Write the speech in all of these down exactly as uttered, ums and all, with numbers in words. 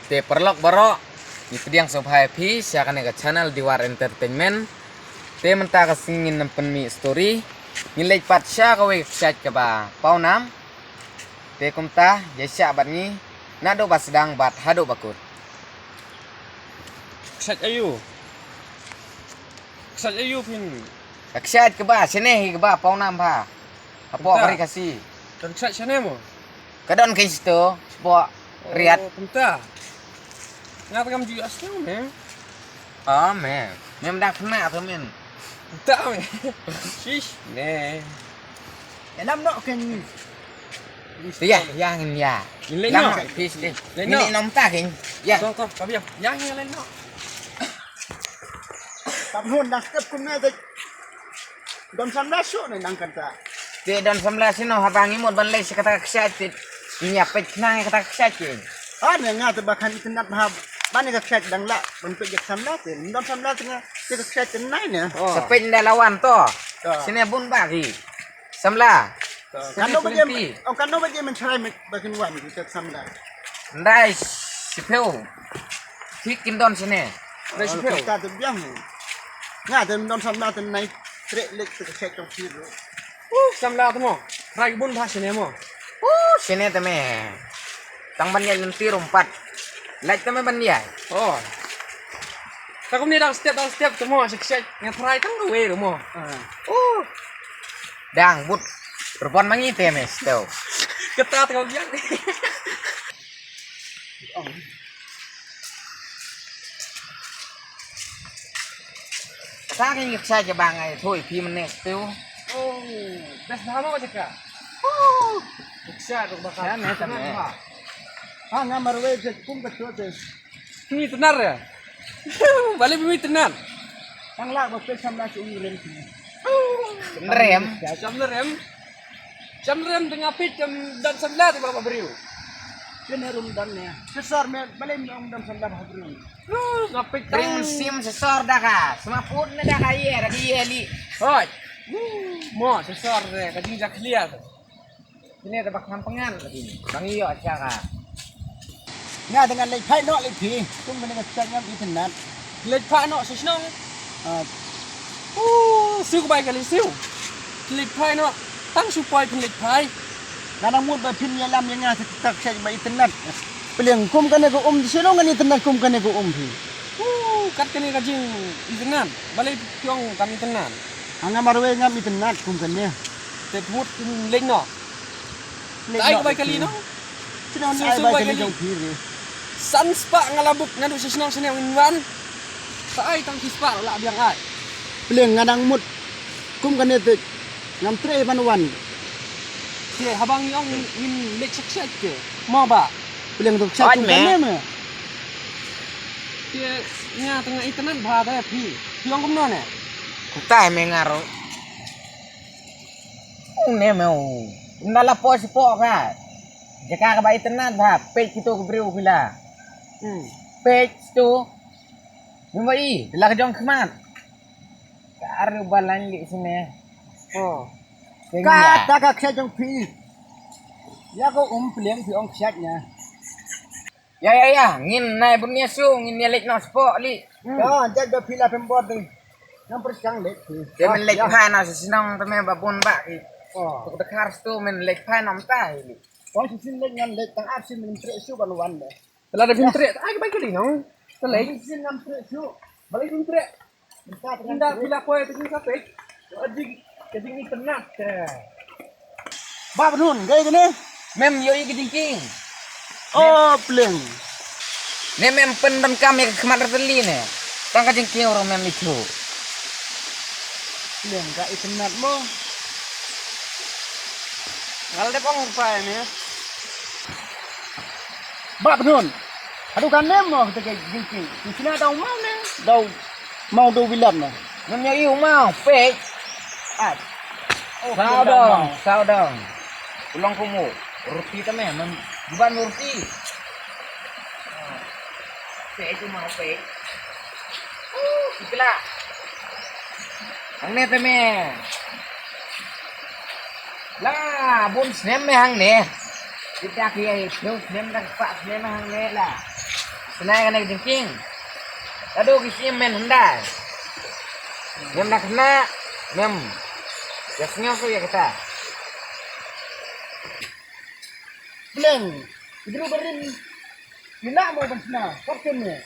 Te paralok baroh, ngi pdiang sngewbha ïa phi sha kane ka channel Diwar Entertainment. Te mynta ka sngi ngin ym pynmih story, ngin leit pat sha kawei ka kshaid kaba pawnam. Te kumta ïa shah bad ngi naduh ba sdang bad haduh ba kut. Kshaid aïu? Kshaid aïu phin? Ka kshaid kaba shane hi kaba pawnam bha hapoh ka ri Khasi. Kan kshaid shane mo? Ka don kein shito shapoh riat. Oh, kumta. Nga te ngam ju ïohsngew me. Ah me. Mem dak kena tu men. Kumta me. Shish ne. Enam nok kein. Te ïa, ïa ngin ïa. Ngin leit noh. Ngin leit noh mynta kein. Ïa. To to, ka biang. Ïa ngin leit noh. Tap hun dang step kumne te. Don samla shuh ne nang kata. Te don samla shuh noh haba ngi mut ban leit sha kata ka kshaid te. Ngi ïa peit khnang ïa kata ka kshaid te. Ah ne nga te ba khan internet bha. Ban ïa ka kshaid dang lah ban peit ïa ka samla te. Don samla te nga te ka kshaid te nai ne. Sa peit nda la wan to. Sine bun ba ki samla. Kano ba jem, oh kano ba jem men chrai me ba kin wan ki tet samla. Ndai sipeu. Thik kin don sine. Ndai sipeu. Ka te biang. Nga te don samla te nai treh lek te ka chek tong phi ru. Uh samla te mo. Rai bun bha sine mo. Uh sine te me. Tang ban ïa lenti rumpat. Lek te me ban ïa. Oh. Ta kumne dang step dang step te mo sik sik nga trai tang kawei ru mo. Uh. Dang but. Perbon mangi te me step. Kata te kau biang. Sa ka ngi sa ja ba ngai thui phi mane stu. Oh, best nama ka jaka. Oh, sa tu ba ka. Sa me, sa me. Ha nga marwe je kum ka tu je. Phi tenar ya. Balik phi tenar. Tang lah ba pe sam lah si ung rem. Rem. Sam rem. Jam rem tengah pit jam dan sebelah di bawah beriu. Kena rum dan ne. Sesar me balai me ong dan sebelah bawah beriu. Ngapit rem sim sesar dah ka. Semaput ne dah ka ye dah ye li. Hoi. Mo sesar ne ka jingjak liat. Sini ada bak pengan lagi. Bang iyo acara. Nga dengan leit phai noh leit phi. Kum kane ka kshaid ngam internet. Leit phai noh sha shnong. Ah. Uh, siu bai kali siu. Leit phai noh. Tang shu poi phin leit phai. Nga nang mut ba phin ïalam ïa nga sa ka kshaid ba internet. Pliang kum kane ka um sha shnong ngan internet kum kane ka um phi. Uh, kat kane ka jing internet. Balei phi ong kam internet. Nga marwei ngam internet kum kane. Te mut phin leit noh. Ai ka bai kali no. Sino ni ai bai kali jong phi re. San spah nga la buk naduh sha shnong sha ne ngin wan. Sa ai tang ki spah la biang ai. Pliang nga dang mut. Kum kane te ngam treh ban wan. Te haba ngi ong ngin leit shak shak te. Mo ba. Pliang to shak kum kane me. Te nga tang internet ba da phi. Phi ong kumno ne. Kumta me nga ro. Ung ne me u. Nda la poi sipok ka. Jaka kaba internet ba peit kito ki briew ki la. Hmm. Peit tu. Bim ba i la ka jong khmat. Ka ar ba lain li sine. Oh. Ka ta ka kshaid jong phi. Ya ko um pliang phi ong kshaid nya. Ya ya ya, ngin nai bun ïa shu, ngin ïa leit noh spok li. Hmm. Ya, jat da phi la pem bor ding. Ngam pyrshang leit. Te men leit phai noh sha shnong te me ba bun ba ki. Oh. Tuk da khar stu men leit phai noh mynta li. Wan shisien leit ngan leit tang ar sien men treh shu ban wan de. Te lada phim treh ai ka bai kali nong. Te leit. Shisien ngam treh shu. Balei phim treh. Nda phi la poi te ka peit. Ka jing, ka jing internet te. Ba bnun, gai kane. Mem ïohi ka jingkieng. Oh, pliang. Ne mem pyndonkam ïa ka khmat rtylli ne. Tang ka jingkieng ruh mem ithuh. Pliang ka internet mo. Nga la dep ong rupa ne. Ba bnun. Haduh kane mo kata ka jingkieng. Ki sina dau mau ne. Dau mau dau bilat ne. Ngam ïohi u mau peit. At. Saw dong, saw dong. U long kum u. Ruti te me, mem juban ruti. Peit u mau peit. Uh, ikla. Hangne te me. La bun snem me hangne. Kita ki ai snem snem da kpa snem hangne la. Snai kane jingking. Aduh ki sim men handai. Mem da kena mem. Ya sngew ya kita. Bleng. Idru barim. Ila mo ban sna. Kap sene.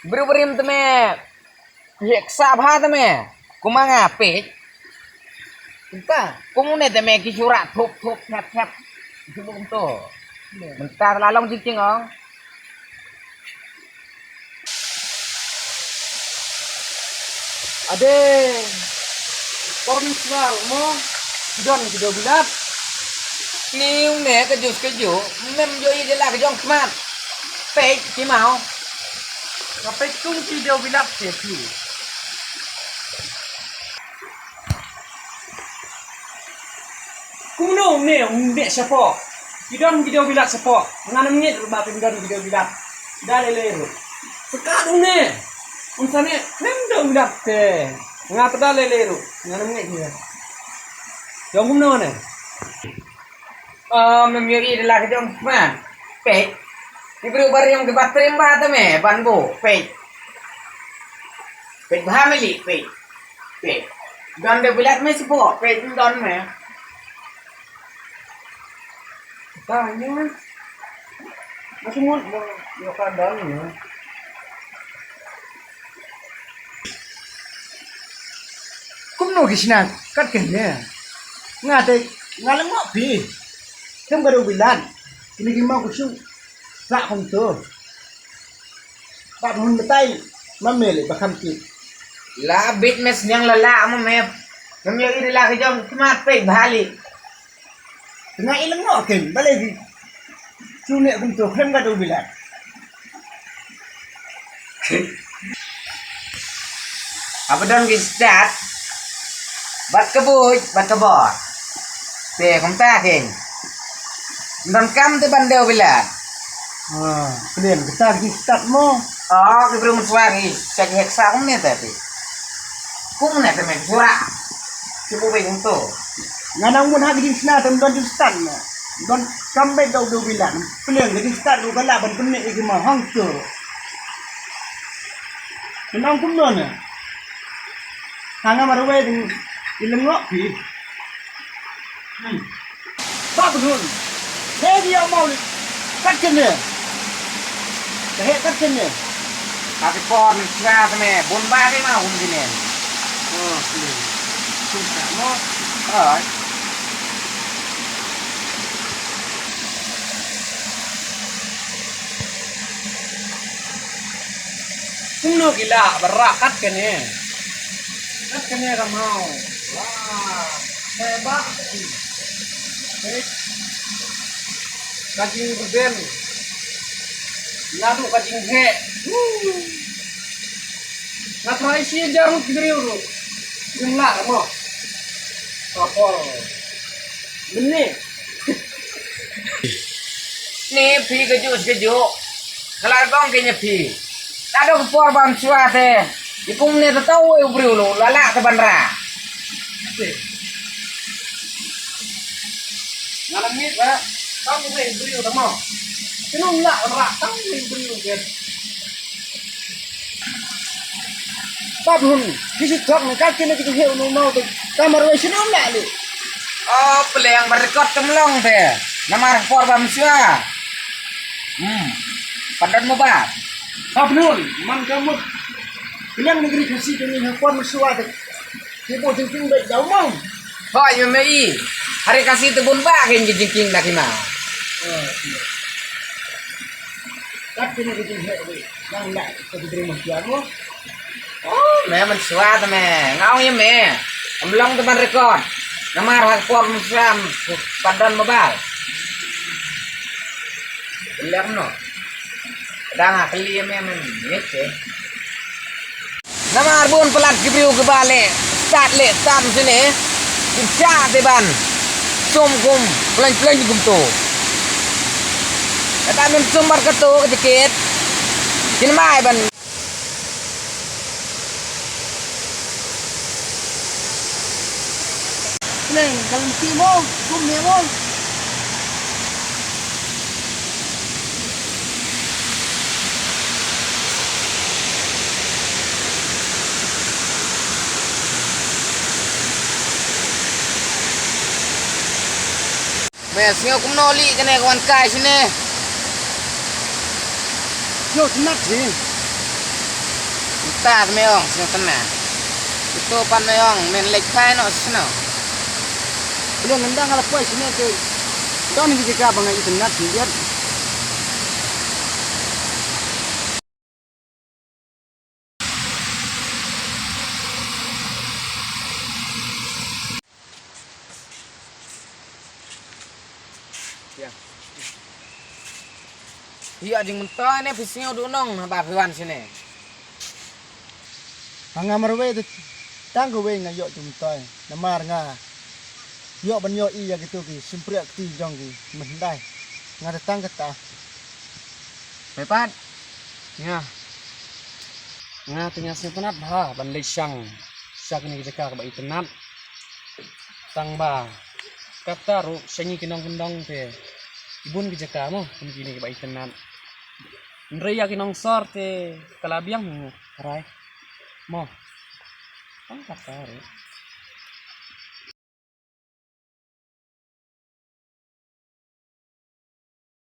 Bru brim te me. Ye ksa bha te me. Kuma nga peit. Kumta. Kumne te me ki sura thup thup thap thap. Sibuk to. Mynta la long jingking ong. Ade. Por ni suar mo. Don ki do bilat. Ni une ka jus ka ju. Mem jo i de la ka jong smat. Peit ki mau. Ka peit tung ki do bilat te ki. Kumno ne um ne shapo. Ki don ki do bilat shapo. Ngan ngit ba pin don ki do bilat. Da le le ru. Sekat um ne. Um sane nem do bilat te. Nga ta da le le ru. Ngan ngit ni. Jong kumno ne. Ah, mem ïohi da la ka jong smat. Peit. Ki briew barim ki ba trim ba te me ban bu. Peit. Peit bha me li, peit. Peit. Don de bilat me sipo, peit don me. Ta ni. Masih mut mo yo ka don ni. Kumno ki sna kat ken ne. Nga te nga leng mo pi. Kem ka do bilat. Kini ki mau ku shu. Sa kumto. Ba hun betai. Mam mele ba kam ki. La bit mes nyang la la mo me. Ngam yo iri la ka jong smat peit bha li. Nga i leng mo ken ba le ki. Shu ne kumto khlem ka do bilat. Haba don ki stad bad ka buit bad ka bor. Te kumta ken. Don kam te ban deu bilat. Ah, plen kita ki stad mo. Oh, ki briew mynsuar ki. Sa ki hek sa kumne te pi. Kumne te men suara. Ki bu beng to. Nga nang mun ha ki sna te don ki stad mo. Don kam be deu deu bilat. Plen ki stad ru ka la ban pynne ki ma hang to. Nang kumno ne. Hanga marwei ding ilengok pi. Hmm. Ba bedun. He dia mau li. Kat kene. He kat kene. Tapi por ni sia teme bun ba ke mau kene. Oh, ni. Susah mo. Oh. Kumno ki la ba rah kat kane. Kat kane ka mau. Wah, hebat. Hei. Ka jingrben. Naduh ka jingheh. Huh. Nga try shi hajar ruh ki briew ruh. Jumlah mo. Kapol. Bene. Ni phi ka juh ka juh. Ka la bong ke nya phi. Ta dong por ban sua te. Ikum ne ta tau u briew lu la la ta ban ra. Nga la mit ba. Tau u briew ta mo. Kinu la ra tau u briew ke. Bab hun, ki shu thok ne ka kine ki he nu mau te. Ka marwei shu nu la le. Oh, peliang ba record kam long te. Namar por ba msua. Hmm. Padan mo ba. Bab nun, man ka mut. Peliang negeri Khasi te ni por msua te. Ki bo jingking ba jauh mau. Hoi, me me i. Hari Khasi te bun ba ken jingking da ki ma. Oh, iya. Kat kine ki jinghe wi. Nang la ka jingring mah kian mo. Oh, me man sua te me. Ngau ye me. Am long te ban record. Namar ha por msua padan mobile. Lem no. Dang ha kali ye me men. Ye che. Namar bun palat ki briew kiba leh stad leh tam sini. Kim shah te ban sum kum plein plein kumto. Kata men sum bar kato ka jaket. Kin mai ban plein kalam ti mo kum ne mo. Eh, sngew kumno lei kane ka wan kai shane. Sngew tynnat shi. Mynta me ong sngew tynnat. Ito pat me ong men leit kai noh sngew. Ule ngendang ala poi shane te. Don ki jaka ba nga i tynnat shi jet. Ïa. Ïa jingmyntoi ne phi sngew duh nong haba phi wan shane. Ha nga marwei te tang kawei nga ïoh jingmyntoi. Namar nga ïoh ban ïohi ïa kito ki shympriah kti jong ki mynhyndai. Nga te tang kata. Phi pat. Nga. Nga te nga sngewtynnat bha ban leit shang sha kine ki jaka kaba itynnat. Tang ba kata ruh sha ngi ki nongkyndong te ki bun ki jaka mo kum kine kiba itynnat. Hynrei ïa ki nongsor te ka la biang hi rai mo. Tang kata ruh.